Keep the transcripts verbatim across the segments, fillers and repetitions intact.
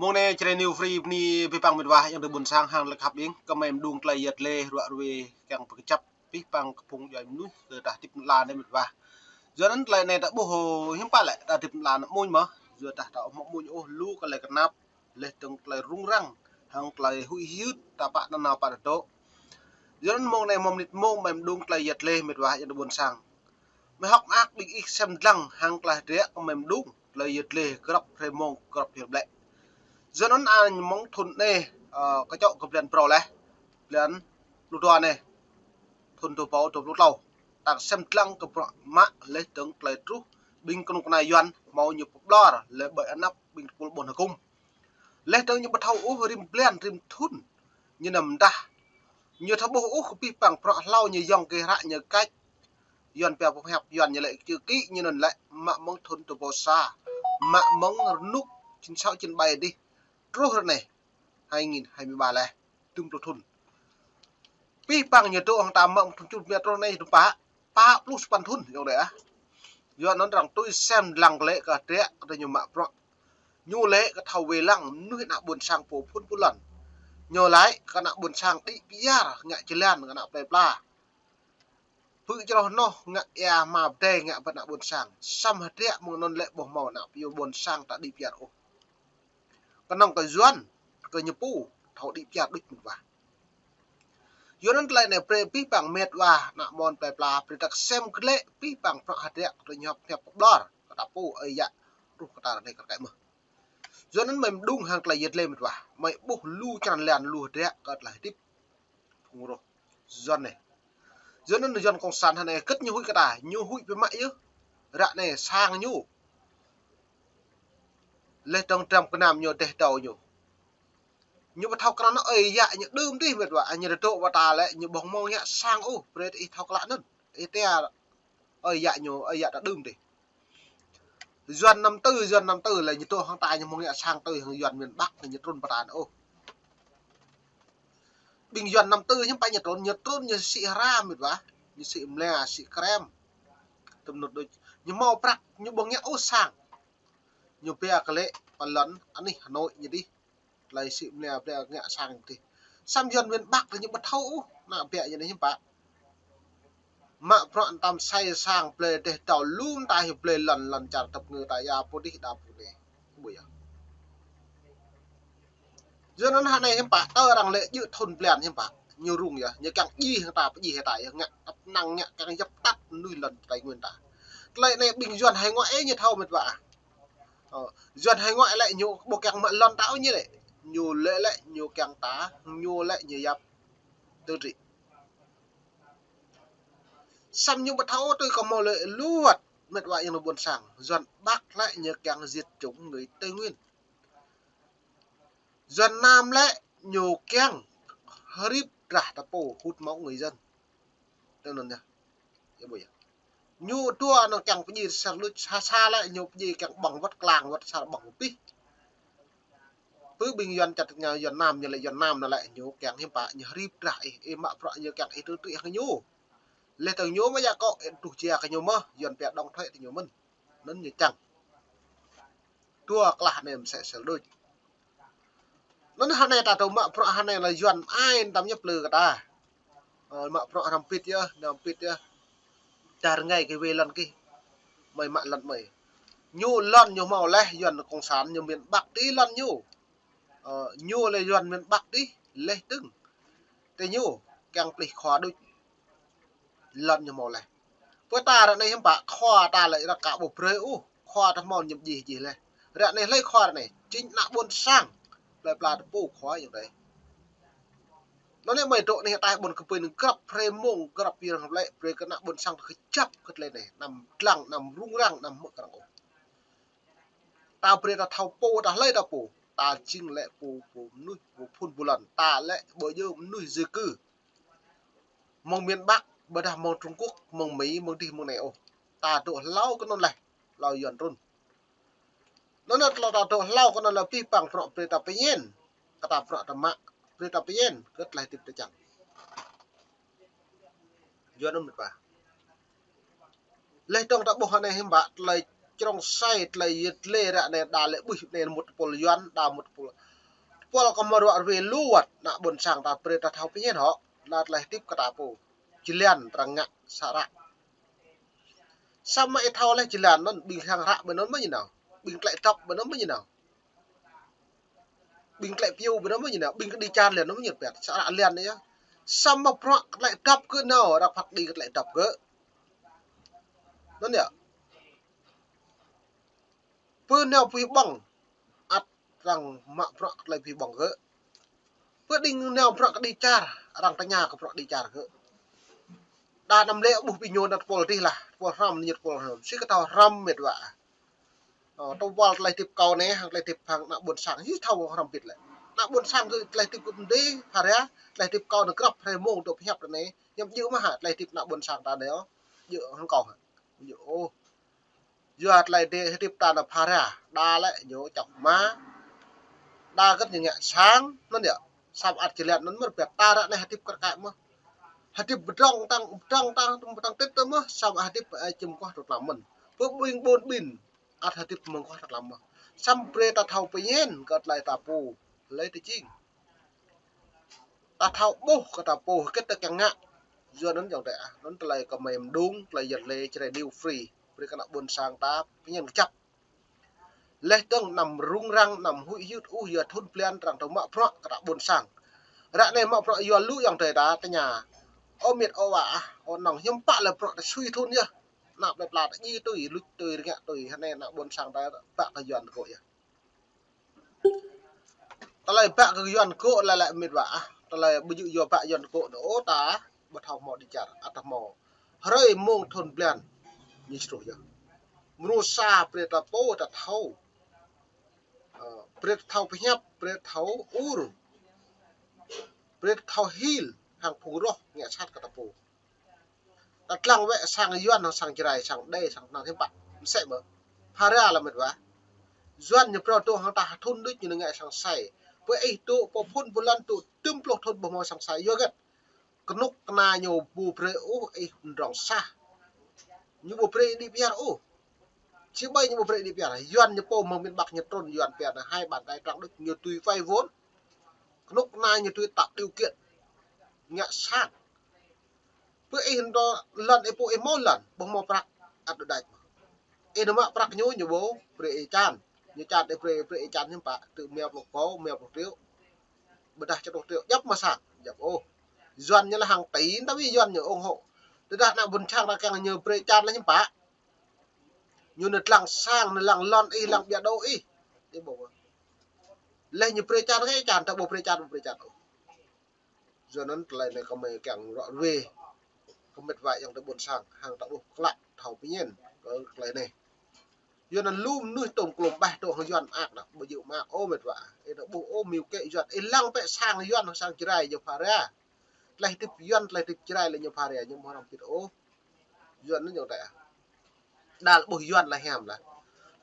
Mông anai Jrai New Free bơni abih bang mĕt wa ayŏng adơi ƀôn sang hăng lĕ khăp ƀing kơmơi mơđung tơlơi yăt lĕ ruă ruê kiăng pơkơjăp abih bang kơ phung djuai mơnuih kơ ta hơdip lăn anai mĕt wa. Yua anŭn tơlơi anai ta ƀuh hiư̆m pă lĕ ta hơdip lăn anai mơ̆n mơ̆. Yua dah ta ƀu mă mơ̆n ôh lu kơ tơlơi kơnap, laih dơ̆ng tơlơi rŭng răng, hăng tơlơi huĭ hyưt ta pă nao nao pă ta dŏ. Yua anŭn mông anai mơ̆ mơnit mông kơmơi mơđung tơlơi yăt lĕ mĕt wa ayŏng adơi ƀôn sang. Mơi hơ̆k mơak ƀing ih sem dlăng hăng tơlơi hơdră kơmơi mơđung tơlơi yăt lĕ grăp hrơi mông grăp hiăp lĕ. Yua anŭn añ mơ̆ng thŭn anai, ơ, kơčŏk kơ blan phrâo laih, blan pluh dua anai, thŭn dua rơbâo dua pluh klâo. Ta sem dlăng kơ bruă mă laih dơ̆ng tơlơi truh ƀing kơnuk kơna Yuan hmâo ñu pơƀlŏr lĕ ƀơi anăp ƀing tơpul ƀôn hơkŭm. Laih dơ̆ng ñu ƀu thâo ôh rĭm blan rĭm thŭn ñu nao mơdah. Ñu thâo ƀuh ôh kơ abih bang bruă hlâo ñu yŏng kơ hră ñu kač. Yuan pia pơhiăp Yuan ñu lĕ chữ ký ñu anŭn lĕ mă mơ̆ng thŭn dua rơbâo sa, mă mơ̆ng rơnŭk chín sáu chín bảy dih truh ră anai hai nghìn hai mươi ba laih, dŭm pluh thŭn. Abih bang ñu dŏ hăng ta mă mơ̆ng thŭn čuh mia truh anai dŭm pă, pă pluh sapăn thŭn yŏng dêh ah. Yua anŭn arăng tui sem dlăng lĕ kơ hơdră kơ ñu mă bruă. Ñu lĕ kơ thâo wai lăng mơnuih ană ƀôn sang pô phŭn pô lŏn. Ñu lĕ kơ ană ƀôn sang đĭ pơyar ngă jơlan kơ ană plơi pla. Pơ čroh noh ngă ia hma pơdai ngă pơ ană ƀôn sang. Sem hơdră mơ̆ng anŭn lĕ ƀu hmâo ană pioh ƀôn sang ta đĭ pơyar ôh. Kơnơ̆ng kơ Yuan kơ ñu pô thâo đĭ pơyar đôč mĕt wa. Yua anŭn tơlơi anai brơi abih bang mĕt wa ană mơ̆n plơi pla brơi ta sem kơ lĕ abih bang bruă hơdră kơ ñu hiăp pơƀlŏr kơ ta pô ơi yă truh kơ ta ră anai kơ kĕ mơ̆. Yua anŭn mơi mơđung hăng tơlơi yăt lĕ mĕt wa, mơi ƀuh lu črăn lan lu hơdră kơ tơlơi hơdip phung rŏh Yuan anai. Yua anŭn Yuan kông san hă anai kơ̆t ñu huĭ kơ ta, ñu huĭ pơmă yơh. Ră anai sang ñu. Laih dơ̆ng dram kơnam ñu dêh dâo ñu. Ñu ƀu thâo krăn ơi yă ñu đưm dih mĕt wa, ñu dŏ ƀơi ta lĕ ñu ƀu hmâo ngă sang ôh, brơi ih thâo klă anŭn. Ih tia ơi yă ñu, ơi yă ta đưm dih. Yuan năm tư, Yuan năm tư lĕ ñu dŏ hăng ta ñu hmâo ngă sang tui hăng Yuan miền Bắc ñu trŭn pơ ta anŭn ôh. Ƀing Yuan năm tư ñu pă ñu trŭn, ñu trŭn ñu sĭ hra mĕt wa, ñu sĭ mlia, sĭ krem. Tơm nut đôč, ñu hmâo prăk, ñu ƀu ngă ôh sang. Ñu pia kơ lĕ pơ lŏn anih Hà Nội ñu dih. Tơlơi sĭ mlia pia ngă sang dih. Sem Yuan miền Bắc ñu ƀu thâo ôh, ană pia ñu anai hiư̆m pă. Mă bruă tam sai sang plơi dêh dâo lŏm ta hiu plơi lŏn lŏn čar tơp ngơ ta ia pô dih đa pô dih. Ƀu yơh. Yua anŭn hă anai hiư̆m pă, tơ arăng lĕ jơ̆ thŭn blan hiư̆m pă. Ñu rŭng yơh, ñu kiăng djai hăng ta, pơdjai hăng ta yơh, ngă tăp năng ngă kiăng yap tăp mơnuih lŏn Tây Nguyên ta. Tơlơi anai ƀing Yuan hải ngoại ñu thâo mĕt wa. Ơ, Yuan hải ngoại lĕ ñu ƀu kiăng mă lŏn ta ôh ñu lĕ. Ñu lĕ lĕ ñu kiăng ta, ñu lĕ ñu yap tơdri. Sem ñu ƀu thâo tui kơ hmâo lĕ luăt mĕt wa ayŏng adơi ƀôn sang. Yuan Bắc lĕ ñu kiăng diệt chủng người Tây Nguyên. Yuan Nam lĕ ñu kiăng hơrip drah ta pô hút máu người dân. Tui anŭn yơh. Yơh ƀu yơh. Ñu dua anŭn kiăng pơdjai sar luč sa sa lĕ ñu pơdjai kiăng ƀơ̆ng wơ̆t klang wơ̆t sar ƀơ̆ng pih. Pơ ƀing Yuan čăt ngă Yuan Nam ñu lĕ Yuan Nam anŭn lĕ ñu kiăng hiư̆m pă ñu hơrip drah ih, ih mă bruă ñu kiăng ih tơtui hăng ñu. Laih dơ̆ng ñu mă yă kŏ ih tuh jia kơ ñu mơ̆, Yuan pia đóng thuế tơ ñu mơ̆n. Anŭn ñu čang. Dua klah anai mơsĕ sel đôč. Anŭn hă anai ta dŏ mă bruă hă anai lĕ Yuan ai tam ñu plư kơ ta. Ơ, mă bruă hrăm pit yơh, hrăm pit yơh. Dar ngai kơ wai lŏn kih. Mơi mă lŏn mơi. Ñu lŏn ñu hmâo laih Yuan kông san ñu miền Bắc dih lŏn ñu. Ơ, ñu lĕ Yuan miền Bắc dih, laih dơ̆ng. Tơ ñu kiăng plih khua đôč. Lŏn ñu hmâo laih. Pơ ta ră anai hiư̆m pă khua ta lĕ ră ka ƀu brơi ôh. Khua ta hmâo ñu pơdjai jih laih. Ră anai hlơi khua ră anai. Chính ană ƀôn sang. Plơi pla ta pô khua yơh dêh. Anŭn anai mơi dŏ anai ta ƀôn kơ pơi anai grăp hrơi mông grăp yơh lĕ brơi kơ ană ƀôn sang ta kơjăp kơ tơlơi anai. Anăm dlăng, anăm rŭng răng, anăm hmư̆ krăng ôh. Ta brơi ta thâo pô, ta hlơi ta pô. Ta jing lĕ pô, pô mơnuih, pô phŭn pô lŏn. Ta lĕ ƀu djơ̆ mơnuih di cư. Mơ̆ng miền Bắc, ƀôdah mơ̆ng Trung Quốc, mơ̆ng Mỹ, mơ̆ng dih mơ̆ng anai ôh. Ta dŏ hlâo kơ anŭn laih, hlâo Yuan trŭn. Anŭn anai hlâo ta dŏ hlâo kơ anŭn laih abih bang bruă brơi ta pơñen. Kơ ta bruă ta mă, brơi ta pơñen, kơ tơlơi hơdip ta čang. Yuan anŭn mĕt wa. Laih dơ̆ng ta ƀuh hă anai hiư̆m pă tơlơi Črông sai tơlơi yơh tơlơi ră anai đa lĕ ƀuh anai mŭt tơpul Yuan, đa mŭt tơpul. Tơpul kơ mơ̆ ruă rơwe lu wơ̆t, ană ƀôn sang ta brơi ta thâo pơñen hŏ, đa tơlơi hơdip kơ ta pô. Jơlan tơrăng ngă sa ră. Samơ̆ ih thâo lĕ jơlan anŭn, ƀing hăng ră ƀơi anŭn mơ̆ ñu nao. Ƀing tơlơi dŏp ƀơi anŭn mơ̆ ñu nao. Ƀing tơlơi pơyơr ƀơi anŭn mơ̆ ñu nao. Ƀing kơđi čar lĕ anŭn mơ̆ ñu pĕt. Sa ră lĕ anŭn yơh. Samơ̆ bruă kơ tơlơi dŏp kơ nao, arăng phat kơđi kơ tơlơi dŏp kơ. Anŭn yơh. Pơ nao pơhiăp ƀơ̆ng, ăt arăng mă bruă kơ tơlơi pơhiăp ƀơ̆ng gơ̆. Pơ đing nao bruă kơđi čar, arăng tơña kơ bruă kơđi čar gơ̆. Đa anăm lĕ ƀuh ƀing ñu nao tơpul dih lah, tơpul hrăm, ñu tơpul hrăm. Sĭt kơ thâo hrăm mĕt wa. Ơ, tơpul tơlơi hơdip kâo anai, hăng tơlơi hơdip hăng ană ƀôn sang, sĭt thâo hrăm bĭt lĕ. Ană ƀôn sang gơ̆ tơlơi hơdip gơ̆ mơdê, phara, tơlơi hơdip kâo anai krăp, hrơi mông dŏ pơhiăp anai. Ñu djơ̆ mơ̆ hă, tơlơi hơdip ană ƀôn sang ta anai ôh. Djơ̆ hăng kâo hă. Djơ̆ ôh. Yua tơlơi dêh hơdip ta anai phara, đa lĕ ñu čŏk mă, đa kơ̆t ñu ngă sang, anŭn yơh. Samơ̆ ăt jơlan anŭn mơ̆ rơbat ta ră anai hơdip kar kaĭ mơ̆. Hơdip pơdrŏng tăng, pơdrŏng tăng, pơdrŏng tĭt tơ mơ̆, samơ̆ hơdip ơ čim kuah tơtlam mơ̆n. Pơ ƀing ƀôn ƀin, ăt hơdip mơ̆ng kuah tơtlam mơ̆. Samơ̆ brơi ta thâo pơñen kơ tơlơi ta pô, tơlơi tơjing. Ta thâo ƀuh kơ ta pô hơget ta kiăng ngă. Yua anŭn ayŏng adơi ah, anŭn tơlơi kơmơi mơđung, tơlơi yơh tơlơi Jrai News Free. Brơi kơ ană ƀôn sang ta pơñen kơjăp. Laih dơ̆ng anăm rŭng răng, anăm huĭ hyưt ôh, yua thŭn blan arăng thâo mă bruă kơ ană ƀôn sang. Ră anai mă bruă yua lu ayŏng adơi ta tơña. Ơ mĕt ơ wa ah, ơ nŏng hiư̆m pă lĕ bruă ta sui thŭn yơh. Ană plơi pla ta djai tui, luč tui, rơngiă tui, hơnai ană ƀôn sang ta bă kơ Yuan tơgŭ yơh. Tơlơi bă kơ Yuan tơgŭ lĕ lĕ mĕt wa ah. Tơlơi ƀu djơ̆ yua bă Yuan tơgŭ anŭn ôh ta ƀu thâo hmâo dêh čar, ăt hmâo. Hrơi mông thŭn blan ñu truh yơh. Mơnuih sa brơi ta pô ta thâo. Ơ, brơi ta thâo pơhiăp, brơi ta thâo ur. Brơi ta thâo hil, hăng phung roh ngă sat kơ ta pô. Ta lăng wơ̆t sang Yuan, hăng sang Jrai, sang Đê, sang Prăng hiư̆m pă. Mơsĕ mơ̆. Phara lĕ mĕt wa. Yuan ñu phrâo dŏ hăng ta thŭn đôč ñu ngă sang sai. Pơ ih dŏ, pơ phŭn pơ lŏn dŏ, tơm pluh thŭn ƀu hmâo sang sai. Yua hơget. Kơnuk kơna ñu ƀu brơi ôh ih mơdrŏng sah. Ñu ƀu brơi đĭ pơyơr ôh. Či ƀai ñu ƀu brơi đĭ pơyơr. Yuan ñu pô mơ̆ng miền Bắc ñu trŭn Yuan pơyơr hai bàn tay trắng đôč ñu tui vay vốn. Kơnuk kơna ñu tui tạo điều kiện. Ngă sang. Pơ ih nao lŏn ih pô ih hmâo lŏn, ƀu hmâo prăk, ăt đôč đač. Ih nao mă prăk ñu, ñu ƀu brơi ih čan. Ñu čan ih brơi, brơi ih čan hiư̆m pă, tơ rơma pluh kâo, rơma pluh triệu. Ƀôdah čơtuh triệu, djŏp mơ̆ sang, djŏp ôh. Yuan ñu lĕ hàng tỷ, tapi Yuan ñu ủng hộ. Tơdah ană ƀôn sang ta kiăng ñu brơi čan lĕ hiư̆m pă. Ñu nao lăng sang, nao lăng lŏn ih, lăng ƀiă dŏ ih. Ih ƀuh. Laih ñu brơi čan kơ ih čan, ta ƀu brơi čan, ƀu brơi čan ôh. Yua anŭn tơlơi anai kơmơi kiăng ruă rơwe. Kơ mĕt wa ayŏng adơi ƀôn sang, hăng ta ƀuh klă thâo pơñen kơ tơlơi anai. Yua anŭn lu mơnuih tôm klôm ƀah dŏ hăng Yuan mơak anŭn, ƀu djơ̆ mơak ôh mĕt wa. Ih ta ƀuh ôh mơ̆ng kơ Yuan, ih lăng pĕ sang Yuan, sang Jrai ñu phara. Tơlơi hơdip Yuan, tơlơi hơdip Jrai lĕ ñu phara, ñu ƀu hrăm bĭt ôh. Yuan anŭn ayŏng adơi ah. Đa lĕ ƀuh Yuan lĕ hiam lah.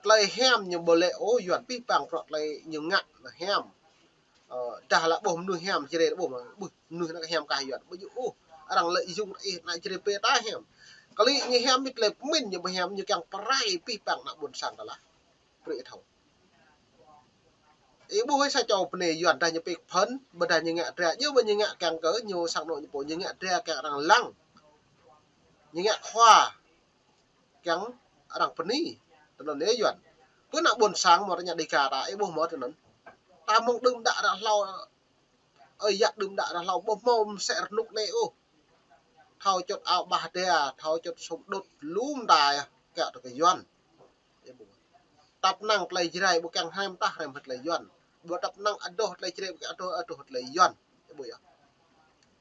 Tơlơi hiam ñu ƀu lĕ ôh Yuan pih pang prŏ tơlơi ñu ngă lĕ hiam. Ơ, dah lĕ ƀuh mơnuih hiam Jrai lĕ ƀuh mơ̆, ƀuh mơnuih anŭn hiam kah Yuan, ƀu djơ̆ ôh. Arăng lĕ yŭng ih ană Jrai pĕ ta hiam. Kơlĭ ñu hiam mĭt lĕ pơmĭn ñu ƀu hiam, ñu kiăng pơrai pih pang ană ƀôn sang ta lah. Brơi ih thâo. Ih ƀuh ih sa čô bơnai Yuan dah ñu pĕ kơ phŭn, ƀôdah ñu ngă dra, ñu ƀu ñu ngă kiăng kơ ñu sang anŏ ñu pô, ñu ngă dra kiăng arăng lăng. Ñu ngă khua kiăng arăng bơni. Tơnăn yơh Yuan. Pơ ană ƀôn sang mơ̆ tơña Dêga ta, ih ƀuh mơ̆ tơnăn. Ta mơ̆ng đưm đă ră hlâo, ơi yă đưm đă ră hlâo, ƀu hmâo mơsĕ rơnŭk anai ôh. Thâo čŭt ao ƀah dêh, thâo čŭt sum đŭt, lŏm đai, kiăng tơ kơ Yuan. Ih ƀuh. Tăp năng tơlơi Jrai ƀu kiăng hrăm tah hrăm hơget tơlơi Yuan. Ƀu tăp năng adoh tơlơi Jrai ƀu kiăng adoh, adoh tơlơi Yuan. Ih ƀuh yơh.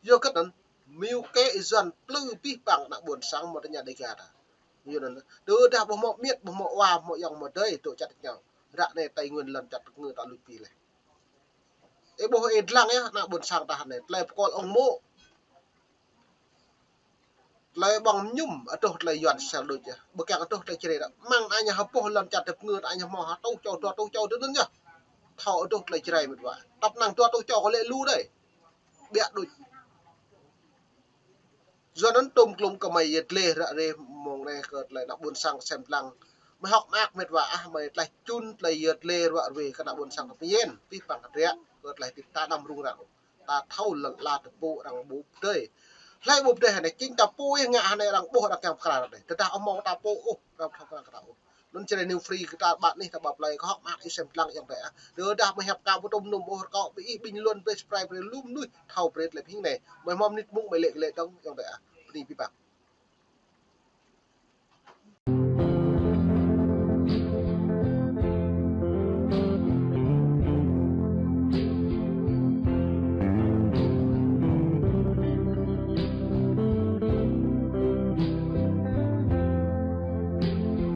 Yua kơ anŭn, mơ̆ng kơ Yuan plư pih pang ană ƀôn sang mơ̆ tơña Dêga ta. Yua anŭn, tơdah ƀu hmâo mĕt, ƀu hmâo wa, ƀu hmâo ayŏng, ƀu hmâo adơi, dŏ čăt kơ ñu. Ră anai Tây Nguyên lŏn čăt kơ ñu ta luč pĭ leh. Ih ƀuh ih lăng yơh, ană ƀôn sang ta anai, tơlơi pơkŏl ong mŏ. Tơlơi ƀơ̆ng mơñum, adoh tơlơi Yuan sel đôč yơh. Ƀu kiăng adoh tơlơi Jrai đa. Mơ̆ng anai ñu hơpŏh lŏn čăt tơpơngư, anai ñu hmâo ha rơtuh čô, dua rơtuh čô, tơnăn yơh. Thâo adoh tơlơi Jrai mĕt wa. Tăp năng dua rơtuh čô kơ lĕ lu đơi. Ƀiă đôč. Yua anŭn tôm klôm kơmơi yơh tơlơi ră rê mơ̆ng anai kơ tơlơi ană ƀôn sang sem lăng. Mơi hơ̆k mơak mĕt wa ah, mơi tlaih čun, tlaih yơt lĕ ruă ruê kơ ană ƀôn sang ta pơyên, pih păng kơdră, kơ tlaih tip ta đăm rŭng răng. Ta thâo lŏn la tơpŭ arăng ƀu pơdơi. Hlơi ƀu pơdơi hơnai, čing ta pô ih ngă hơnai arăng ƀuh arăng kiăng pơkra ră anai. Tơdah amâo ta pô ôh, arăng thâo pơkra kơ ta ôh. Anŭn čơrê New Free kơ ta ƀă anih ta ƀă plơi kơ hơ̆k mơak ih sem lăng ayŏng adơi ah. Tơdah mơi hiăp kâo ƀu tŭm nŭm ôh rơkâo, ƀing ih bình luận brơi subscribe brơi lŏm mơnuih thâo brơi tơlơi hing anai. Mơi hmâo mơnit mông mơi lĕ kơ lĕ dơ̆ng ayŏng adơi ah. Bơni pih păng.